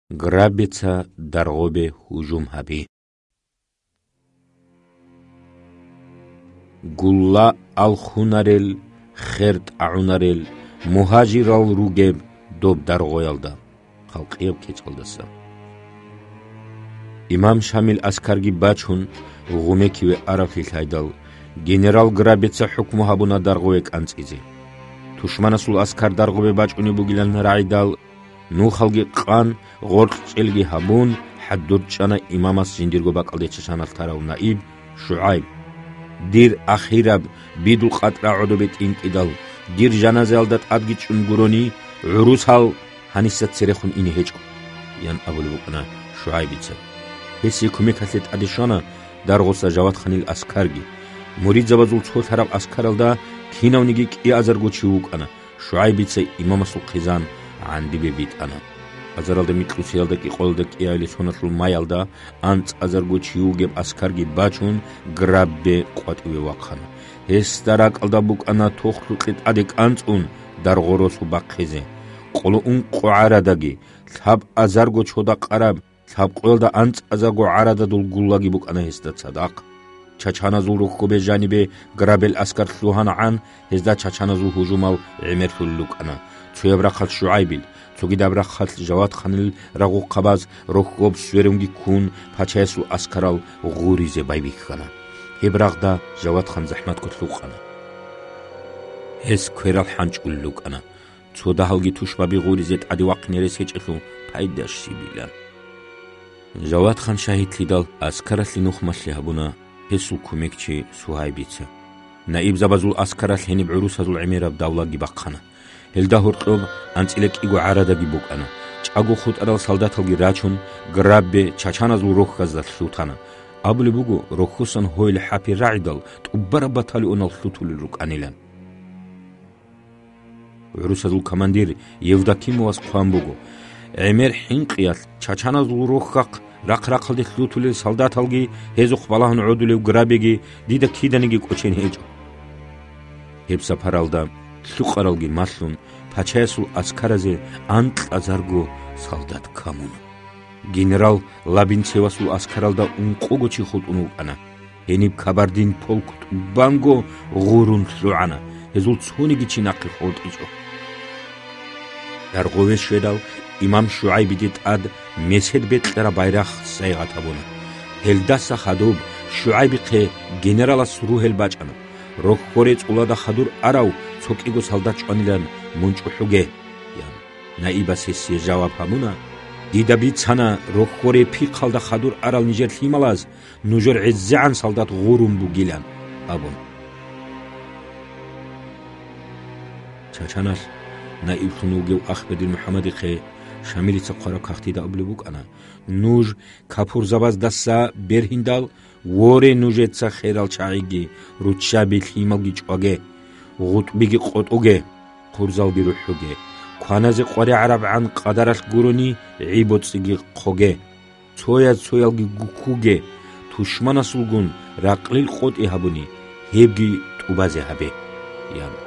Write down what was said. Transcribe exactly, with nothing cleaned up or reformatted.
Граббеца даргъобе гьужум гьаби. Гулла алхунарел, хер тӀагӀунарел мугьажирал ругеб доб даргъоялда, халкъияб кечӀалдаса. Имам Шамил аскарги бачун, Гъумекиве аравлъи лъайдал, генерал Граббеца хӀукму гьабуна даргъове кӀанцӀизе. Тушманасул аскар даргъобе бачӀунеб бугилан рагӀидал, нухалги къан, гъоркьчӀелги гьабун, хӀадур чӀана имамас жиндирго бакӀалде чачаналъ тарав наиб ШугӀайб. Дир ахираб бидул къатӀра гӀодобе тӀинтӀидал, дир жаназаялда тӀадги чӀун гурони, гӀурусал гьаниса церехун ине гьечӀо, – ян абулеб букӀана ШугӀайбица. Гьесие кумекалъе тӀаде щвана даргъоса Жавадханил аскарги. Муридзабазул цолъараб аскаралда кинавниги кӀиазарго чи вукӀана. ШугӀайбица имамасул хъизан гӀандибе битӀана. Азаралда микьусиялда кӀикъоялда кӀиабилеб соналъул маялда анцӀазарго чи вугеб аскарги бачун, Граббе къватӀиве вахъана. Гьесда ракӀалда букӀана тохлъукье тӀаде кӀанцӀун даргъоросу бахъизе. Къоло ункъо гӀарадаги, лъабазарго чодакъараб, лъабкъоялда анцӀазарго гӀарададул гуллаги букӀана гьесда цадахъ. Чачаназул рохьобе жанибе Граббел аскар лъугьанагӀан, гьезда чачаназул гьужумал гӀемерлъулел рукӀана. Цояб рахъалъ ШугӀайбил, цогидаб рахъалъ Жавадханил рагъухъабаз рохьоб сверунги ккун, пачаясул аскарал гъуризе байбихьана. Гьеб рагъда Жавадхан захӀматго лъукъана. Гьес кверал хӀанчӀулел рукӀана. Цо дагьалги тушбаби гъуризе тӀаде вахъине рес гьечӀелъул пайда щибилан. Жавадхан шагьидлъидал аскаралъе нухмалъи гьабуна гьесул кумекчи Сугьайбица. Наибзабазул аскаралъ гьениб гӀурусазул гӀемераб давлаги бахъана. Гьелда гьоркьоб анцӀила кӀиго гӀарадаги букӀана. ЧӀаго хутӀарал солдаталги рачун, Граббе чачаназул рохьазда лъутана. Абулеб буго, рохьосан гьойил хӀапи рагӀидал тӀубараб батальонал лъутулел рукӀанилан. ГӀурусазул командир Евдокимовас хъван буго: «ГӀемер хӀинкъиялъ чачаназул рохьахъ рахъ-рахъалде лъутулел солдаталги гьезухъ балагьун гӀодулев Граббеги дида киданиги кӀочен гьечӀо». Гьеб сапаралда лъукъаралги малъун, пачаясул аскаразе анкьазарго солдат камуна. Генерал Лабинцевасул аскаралда ункъого чи хутӀун вукӀана. Гьениб Кабардин полк тӀубанго гъурун лъугӀана, гьезул цониги чи нахъе хутӀичӀо. Даргъове щведал, имам ШугӀайбиде тӀад месед бекьараб байрахъ сайгъат гьабуна. Гьелдаса хадуб ШугӀайбихъе генералас ругьел бачӀана: «Рохьоре цӀулада хадур арав цо кӀиго солдат чӀванилан мун чӀухӀуге», – ян. Наибас гьесие жаваб гьабуна: «Дида бицана рохьоре пихъалда хадур арал нижер лъималаз, нужер гӀезегӀан солдат гъурун бугилан», – абун. Чачаналъ наиблъун вугев Ахбедил МухӀаммадихъе Шамилица хъвараб кагътида абулеб букӀана: «Нуж капурзабаздаса бергьиндал, воре, нужеца херал чагӀиги, руччаби лъималги чӀваге, гъутӀбиги къотӀуге, хъурзалги рухӀуге, кваназе къваригӀарабгӀан къадаралъ гурони гӀи-боцӀиги хъоге, цояз цоялги гуккуге, тушманасулгун ракълил къотӀи гьабуни, гьебги тӀубазе гьабе», – ян.